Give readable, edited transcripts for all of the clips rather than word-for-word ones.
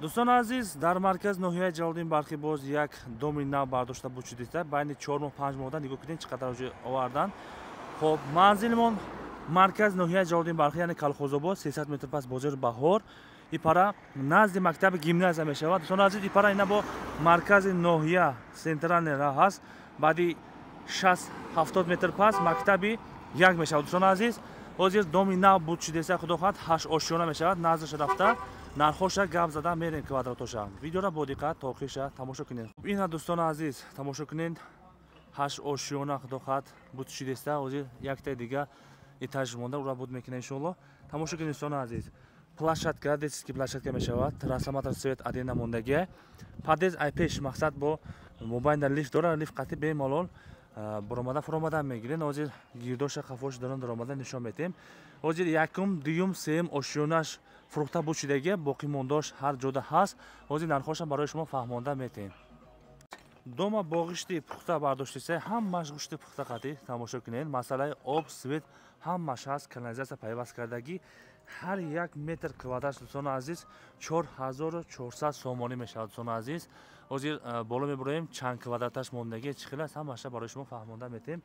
Дӯстони азиз, дар марказ ноҳияи Ҷалолиддин Балхӣ боз як доми нав бардошта буд шудиста. Байни 4 моҳ 5 моҳда нигоҳ кунед, чӣ қадар уже овардан. Хоб, манзилмон марказ ноҳияи Ҷалолиддин Балхӣ, яъне Колхозобод, 300 метр пас бозори Баҳор, ипара назди мактаби гимназия мешавад. Дӯстони азиз, ипара ина бо маркази ноҳия центральный роҳ ҳаст. Баъди 60-70 метр пас мактаби як мешавад. Дӯстони азиз, ҳозир доми нав буд шудеса, худо хоҳад, 8 ошёна мешавад. Наздиша рафта нархоша гап зада мерем, квадратоша. Видеора бо диққат то охирша тамошо кунед. Ина, дӯстони азиз, тамошо кунед, 8 ошёна, худо хоҳад, буд шудеста. Ҳозир яктаи дига этаж монда, ура буд мекунем, иншоалло. Тамошо кунед, дӯстони азиз, площадка, детский площадка мешавад, трансформатор свет адена мондагия, подъезд ай пеш, мақсад бо мобайнда лифт дора, лифт қатӣ бемалол буромада фуромада мегирен. Ҳозир гирдоша хафош дорон даромада нишон метем. Ҳозир якум, дуюм, сеюм ошёнаш фурӯхта буд шудагия, боқӣ мондош ҳар ҷода ҳаст. Ҳозир нархошам барои шумо фаҳмонда метем. Дома бо ғишти пухта бардоштиса, ҳамаш ғишти пухта қатӣ, тамошо кунед. Масъалаи об, свет ҳамаш ҳаст, канализатсия пайваст кардагӣ. Ҳар як метр квадрат, дӯстони азиз, 4400 сомонӣ мешавад. Дӯстони азиз, ҳозир боло мебуроем, чанд квадраташ мондагӣ, чӣ хел аст, ҳамаша барои шумо фаҳмонда метем.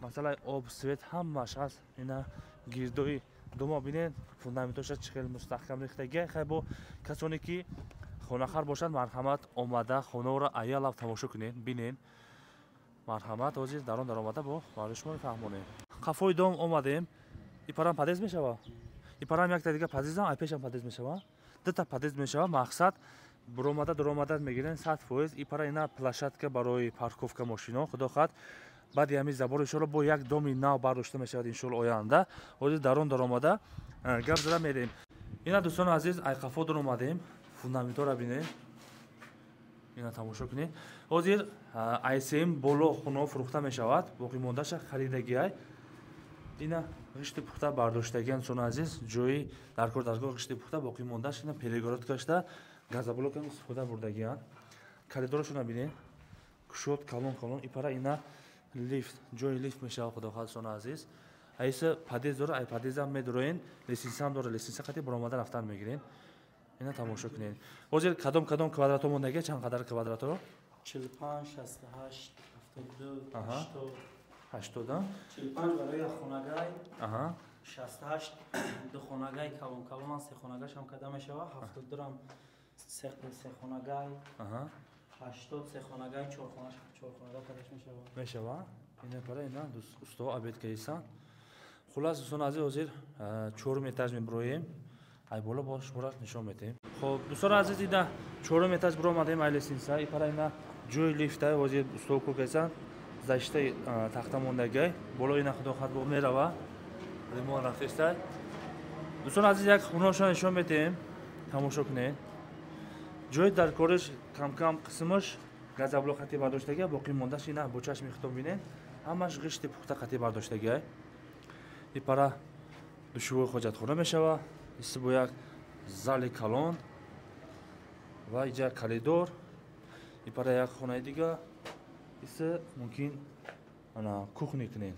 Масъалаи об, свет ҳамаш ҳаст. Ина гирдои дома бинед, фундаментоша чӣ хел мустаҳкам рехтагия. Хай, бо касоне ки хонахар бошад, марҳамат, омада хонаро аялав тамошо кунед, бинед, марҳамат. Ҳозир дар он даромада бо барои шумо мефаҳмонем. Қафои дом омадем, ипарам подъезд мешавад, ипарам якта дига подъездам, ай пешам подъезд мешавад, дута подъезд мешавад. Мақсад буромада дуромада мегирен 100%. Ипара ина площадка барои парковка мошино. Худо хоҳад, баъди ҳамин забор, иншоалло, бо як доми нав бардошта мешавад, иншоалло, оянда. Ҳозир дар он даромада гап зада мерем. Ина, дӯстони азиз, ай қафо дуромадем, фундаментора бинед, ина тамошо кунед. Ҳозир ай сеюм боло хонаҳо фурӯхта мешавад, боқӣ мондаша харидагиай. Ина ғишти пухта бардоштагиан, дӯстони азиз, ҷои даркор дастгоҳ ғишти пухта, боқӣ мондаш ина перегородкашда газоблокам истифода бурдагиан. Коридорашона бинед, кушод, калон калон. Ипара ина лифт, ҷои лифт мешавад, худо хоҳад, дӯстони азиз. Айса подъезд дора, ай подъездам медуроен, лестницаам дора, лестница қати баромада рафтан мегирен. Ина тамошо кунед. Ҳозир кадом кадом квадратҳо мондагия, чанд қадар квадратҳо? 45, 68, 72, 80. 80? 45 барои як хонагай, 68 ду хонагай, калон калонан, се хонагашам када мешава, 72 ам се хонагай, 80 се хонагай, чор хонага кадаш мешава. Мешава. Ина пара ина усто обед кайсан. Хулас, дӯстони азиз, ҳозир чорум этаж мебуроем, ай боло бо шуморо нишон метем. Хоб, дӯстони азиз, ина чорум этаж буромадем ай лестница. Ипара ина ҷои лифта, ҳозир усто кор кайсан, защитаи тахта мондагай боло. Ина, худо хоҳад, бо мерава, ремонт рафтестай. Дӯстони азиз, як хонаошон нишон метем, тамошо кунед. Ҷои даркориш камкам қисмаш газоблок қатӣ бардоштагия, боқӣ мондаш ина бо чашми худтон бинед, ҳамаш ғишти пухта қатӣ бардоштагиай. Ипара душевой, ҳоҷатхона мешава, иси бо як зали калон ва иҷа коридор. Ипара як хонаи дига, иси мумкин ана кухня кунед.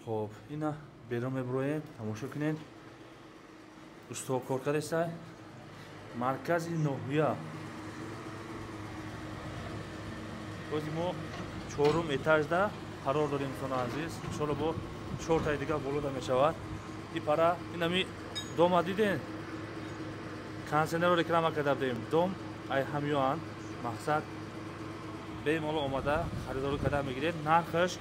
Хоб, ина берун мебуроем, тамошо кунед, усто кор кардестай. Маркази ноҳия, бози мо чорум этажда қарор дорем, дӯстони азиз. Иншоалло, бо чортаи дига болода мешавад. Ипара инами дома диден, кондиционерро реклама карда будем, дом ай ҳамёанд. Мақсад, бемалол омада харидорӣ карда мегиред. Нархаш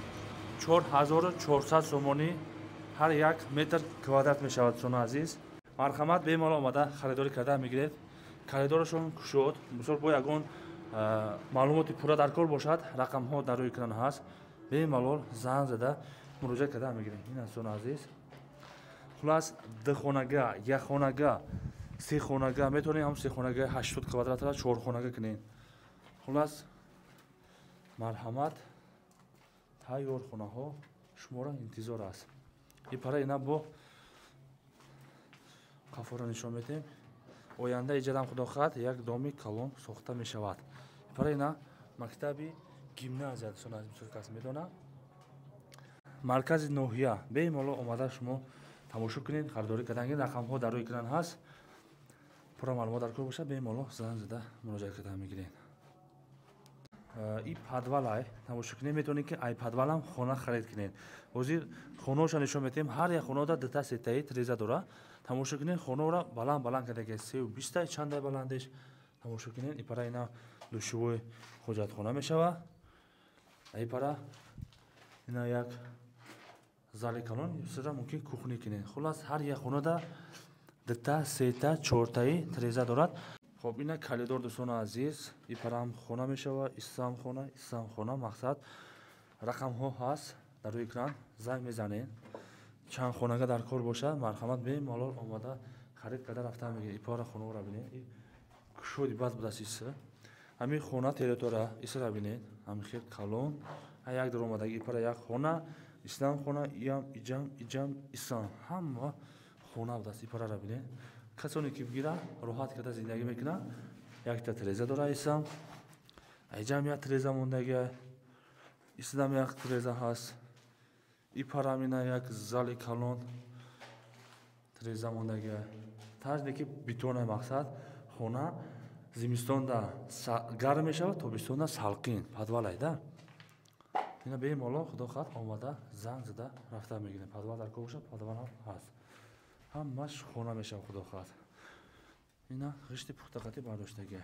4400 сомонӣ ҳар як метр квадрат мешавад. Дӯстони азиз, марҳамат, бемалол омада харидорӣ карда мегиред. Коридорашон кушод. Мисол, бо ягон маълумоти пурра дар кор бошад, рақамҳо дар рӯи экран ҳаст, бемалол занг зада муроҷиат карда мегирем. Ин, дӯстони азиз, хулас, ду хонага, як хонага, се хонага метавонем, ҳам се хонага 80 квадратра чор хонага кунем. Хулас, марҳамат, тайёр хонаҳо шуморо интизор аст. Ипара ина бо қафоро нишон метем. Оянда иҷадам, худо хоҳад, як доми калон сохта мешавад. Ипара ина мактаби гимназия, дӯстони азиз, бисёр кас медонад. Маркази ноҳия, бемалол омада шумо тамошо кунед, харидорӣ кардан. Рақамҳо дар рӯи экран ҳаст. Пурра маълумот дар кор бошад, бемалол занг зада муроҷиат карда мегиред. И подвалай тамошо кунед, метавонед, ки ай подвалам хона харид кунед. Ҳозир хонаоша нишон метиҳем. Ҳар як хонаода дута, сетаи треза дора. Тамошо кунед, хонаора баланд баланд кардаги, 3,20-тай, чандай баландеш. Тамошо кунед, ипара ина душевой, ҳоҷатхона мешава. Ипара ина як зали калон, сира мумкин кухня кунед. Хуллас, ҳар як хонада дута, сета, чортаи треза дорад. Хоб, ина коридор, дӯстони азиз. Ипарам хона мешава, исам хона, исам хона. Мақсад, рақамҳо ҳаст дар рӯи экран, занг мезанед. Чанд хонага дар кор бошад, марҳамат, бемалол омада харид карда рафта мегиред. Ипара хонаро бинед, кушоди бад будааст. Иса ҳамин хона территория исара бинед, ҳамин хел калон, як дар омадаги. Ипара як хона, ислам хона, иям, иҷам, иҷам, ислам, ҳама хона будааст. Ипарара бинед. Касоне ки бигира, роҳат карда зиндагӣ мекунад. Якта треза дора исам, иҷам як треза мондагия, ислам як треза ҳаст. Ипарам ина як зали калон, треза мондагия. Тарзе ки бетона, мақсад, хона зимистонда гарм мешавад, тобистонда салқин. Подвалай да ина бемалол, худо хоҳад, омада занг зада рафта мегирем. Подвал дар кор бошад, подвалам ҳаст. Ҳамаш хона мешавад, худо хоҳад. Ина ғишти пухтақатӣ бардоштагия.